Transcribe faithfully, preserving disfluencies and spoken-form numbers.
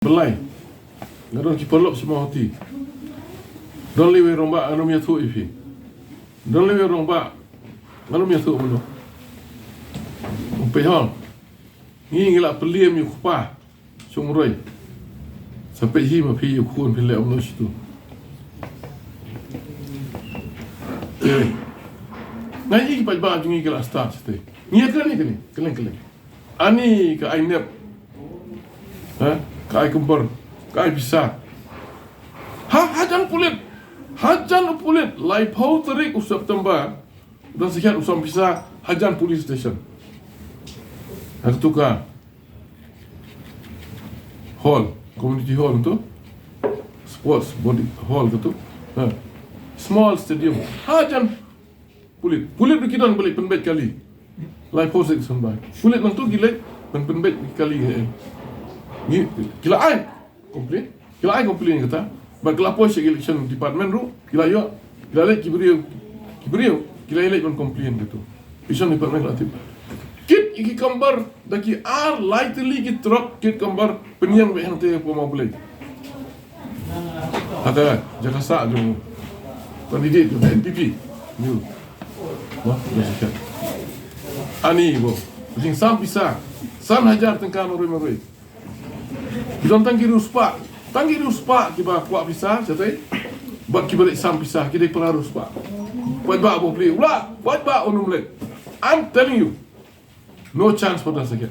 Blei. Nga don ki paralok sha Mawhati. Don lei wei rangbah ngan ym ïathuh ïa phi. Don lei wei rangbah ngan ym ïathuh mano. Ym peit hon. Ngi ngi la pynliem ïa u kpa. Shong roi. Sa peit hi ma phi ïa u khun phi leh mano shitu. Te. Nga ïohi ki paidbah jong ngi ki la start shatei. Ngi ïa kren ïa kane. Kylleng kylleng. Ani ka ai nep. Ha? Ka ai kumbar. Ka ai pisa. Ha, hajan pulit. Hajan pulit. Laiphew tarik u September. Don sakhiat u sam pisa. Hajan police station. Ha, katu ka hall. Community hall tu. Sports body hall tu. Ha. Small stadium. Hajan pulit. Pulit ruh ki don ba leit pynbeit kali. Laiphew six san bai. Pulit nangtu ki leit ban pynbeit kali, eh. Ngi, ki la ai complain. Ki la ai complain kata. Bad ki la poi sha election department ruh. Ki la ïoh. Ki la leit ki briew. Ki briew. Ki la leit ban complain katu. Election department ki la tip. Kit ïa ki kumbar da ki ar lai tylli ki truck kit kumbar pynïeng beit hangtei hapoh Mawblei. Hata, jaka sah jong u. Candidate jong N P P. Ïa. Noh, ïa, ïa. Ani, bo. Jing sam pisa. San hajar tyngka marwei marwei. Ki don tang ki riewspah. Tang ki riewspah kiba kwah pisa, shatei. Bad kiba leit sam pisa, ki dei para riewspah. Paidbah Mawblei. Ula, paidbah Umnumleit. I'm telling you. No chance for Dasakhiat.